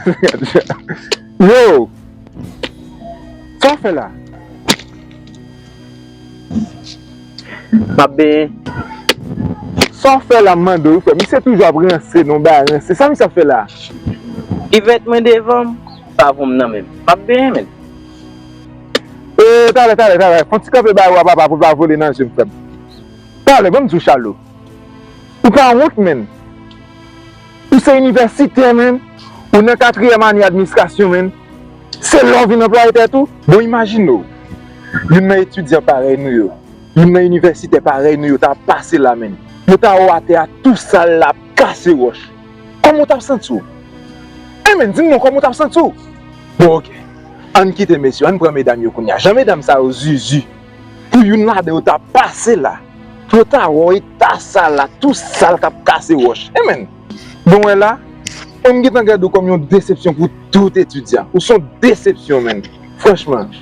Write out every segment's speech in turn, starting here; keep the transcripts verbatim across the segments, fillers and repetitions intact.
Yo! Sa w fè la? M ap benyen. Sa w fè la, m mande w, frè? Misye toujou ap ranse, non, bay ranse. Sa misye ap fè la? Kivèt mwen devan m, savon m nan men m. M ap benyen, men. E, talè, talè, talè. Fè yon ti kanpe bay wa papa pou l pa vole nan je m, frè m. Talè, ban m di w, Chalo. Ou pa wont, menn. Ou se inivèsitè, menn. Ou nan katriyèm ane administrasyon, menn. Se la w vin anplwaye tèt ou? Bon, imajine w. Youn nan etidyan parèy nou yo, youn nan inivèsitè parèy nou yo ta pase la, menn. Yo ta wè w atè a tou sal la ap kase wòch. Kòman w t ap santi w? E menn, di m non, kòman w t ap santi w? Bon, oke. Ann kite mesye yo, ann pran medam yo kounye a. Jan medam sa yo zizi. Pou youn ladan yo ta pase la, pou yo ta wè w eta sal la, tou sal k ap kase wòch. E menn, bon, wè la, mwen m gentan gade w kòm yon desepsyon pou tout etidyan. Ou se yon desepsyon, menn. Franchman.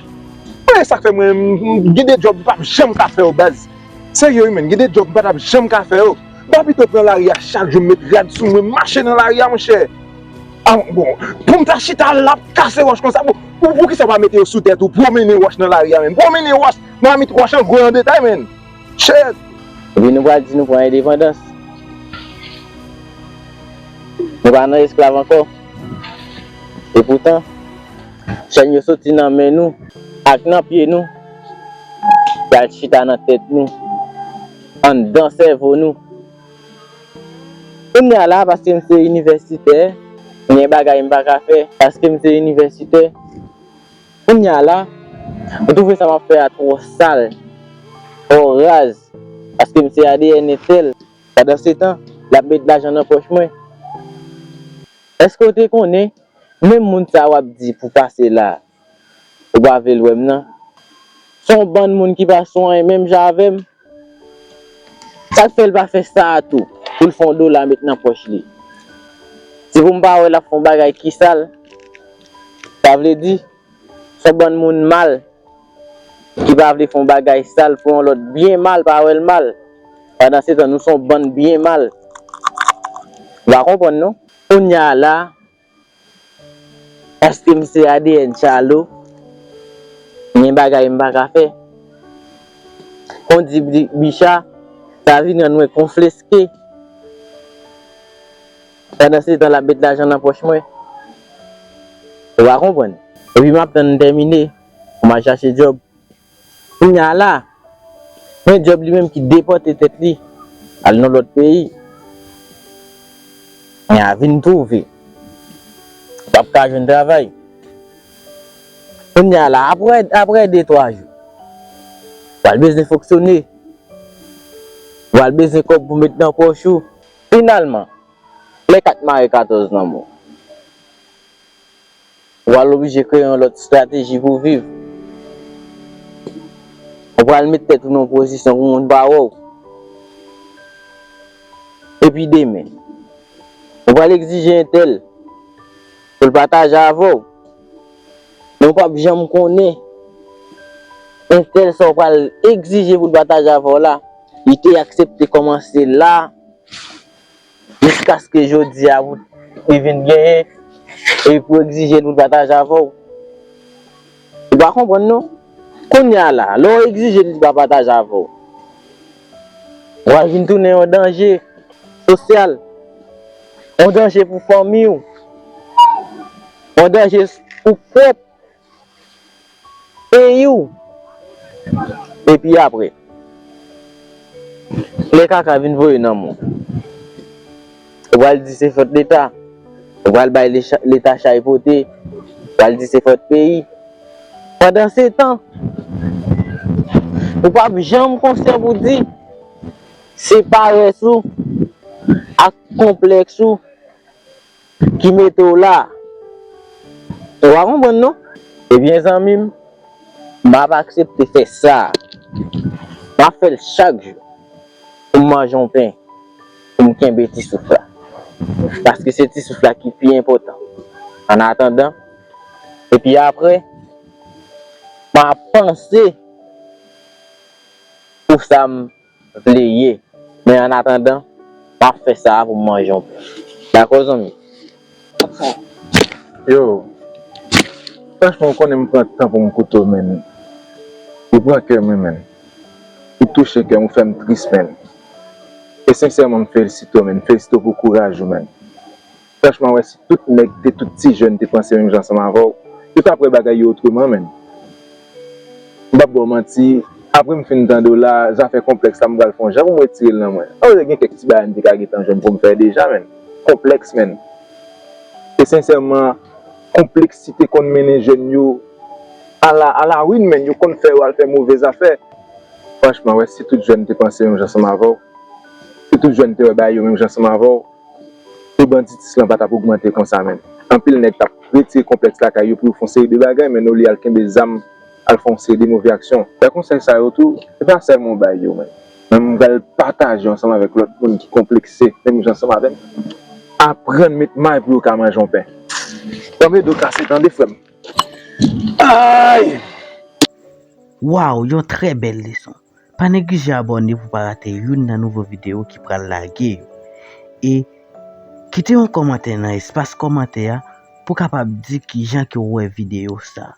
Wè, sa k fè mwen, m, m, gen de djòb m p ap janm ka fè yo, baz. Serye, wi, menn, gen de djòb m pa t ap janm ka fè yo. M pa pito pran lari a chak jou, m met rad sou mwen, m mache nan lari a, monchè. Ah, bon, pou m ta chita la ap kase wòch konsa, bon, pou, poukisa w pa mete yo sou tèt ou, pwomennen wòch nan lari a menm, pwomennen wòch, mamit wòch an gwo an detay, menn. Shit! Epi nou pral di nou pran endepandans. Nou pa nan esklav ankò. Epoutan, chèn yo soti nan men nou ak nan pye nou, y al chita nan tèt nou, anndan sèvo nou. Kounye a la, paske m se inivèsitè, gen bagay m pa ka fè, paske m se inivèsitè. Kounye a la, m twouve sa m ap fè a twò sal, twò raz, paske m se A D N entèl. Pandansetan, l ap met lajan nan pòch mwen. Èske w te konnen, menm moun sa w ap di pou pase la, ou pa vle l wè m nan? Se yon bann moun ki pa sou anyen menm jan avè m. Sa k fè l pa fè sa a tou, pou l fè yon dola met nan pòch li? Se pou m pa wè l ap fè yon bagay ki sal. Sa vle di, se yon bann moun mal ki pa vle fè yon bagay sal pou yon lòt byen mal pa wè l mal. Pandansetan, nou se yon bann byen mal. Ou pa konprann non. Kounye a la, paske m se A D N Chalo, gen bagay m pa ka fè. Kon di Bi-, Bicha, sa vin rann mwen konfleske. Pandansetan, l ap met lajan nan pòch mwen. Ou pa konprann. Epi m ap tann m tèmine pou m al chache djòb. Kounye a la, men djòb li menm ki depòte tèt li al nan lòt peyi. Men a vin twouve, w ap ka jwenn travay. Kounye a la, apre, apre de twa jou, w al bezwen fonksyone. W al bezwen kòb pou met nan pòch ou. Finalman, lè kat mare katòz nan men w, w al oblije kreye yon lòt estrateji pou w viv. Ou pral met tèt ou nan yon pozisyon pou moun pa wè w. Epi demen, ou pral egzije entèl pou l pataje avè w. Men w p ap janm konnen entèl sa w pral egzije pou l pataje avè w la, li te aksepte kòmanse la, jiskaske jodi a pou li vin genyen, epi pou egzije l pou l pataje avè w. Ou pa konprann non. Kounye a la, lè w egzije l, li pa pataje avè w, w al vin tounen yon danje sosyal, yon danje pou fanmi w, yon danje pou pwòp peyi w. Epi apre, lè kaka vin voye nan men w, ou pral di se fòt Leta, ou pral bay Lecha-, Leta chay pote, ou pral di se fòt peyi. Pandansetan, ou p ap janm konsyan pou di se parès ou ak konplèks ou ki mete w la. Ou pa konprann non. Ebyen, zanmi m, m ap aksepte fè sa. M ap fè l chak jou pou m manje yon pen, pou m kenbe ti souf la. Paske se ti souf la ki pi enpòtan. Annatandan, epi apre, m ap panse pou sa m vle ye. Men annatandan, m ap fè sa a pou m manje yon pen. Dakò, zanmi? Yo, franchman, ou konnen m pran tan pou m koute w, menn. Ou pran kè mwen, menn. Ou touche kè m, ou fè m tris, menn. E sensèman, m felisite w, menn. M felisite w pou kouraj ou, menn. Franchman, wè, si tout nèg te, tout ti jèn te panse menm jan ansanm avè w, yo t ap wè bagay yo otreman, menn. M p ap ba w manti, apre m fin tande w la, zafè konplèks la, m pral fè yon jan pou m retire l nan mwen. An vrè, gen kèk ti bagay m te ka gentan jwenn pou m fè deja, menn. Konplèks, menn. E sensèman, konpleksite konn mennen jèn yo a la, a la ruine, menn. Yo konn fè yo al fè move zafè. Franchman, wè, si tout jèn te panse menm jan ansanm avè w, si tout jèn te wè bagay yo menm jan ansanm avè w, e banditis lan pa t ap ogmante konsa, menn. Anpil nèg t ap retire konplèks lakay yo pou yo fè yon seri de bagay, menn, olye al kenbe zam, al fè yon seri de move aksyon. Fè konsèy sa yo tou, se pa sèlman yon bagay yo, menn. Men m pral pataje ansanm avèk lòt moun ki konplekse, menm jan ansanm avè m. Aprann met may pou yo ka manje yon pen. Tanbe do kase, tande, frè m. Ay! Waw, yon trè bèl leson. Pa neglije abòne pou pa rate youn nan nouvo videyo ki pral lage yo. E kite yon kòmantè nan espas kòmantè a pou kapab di kijan ke w wè videyo sa.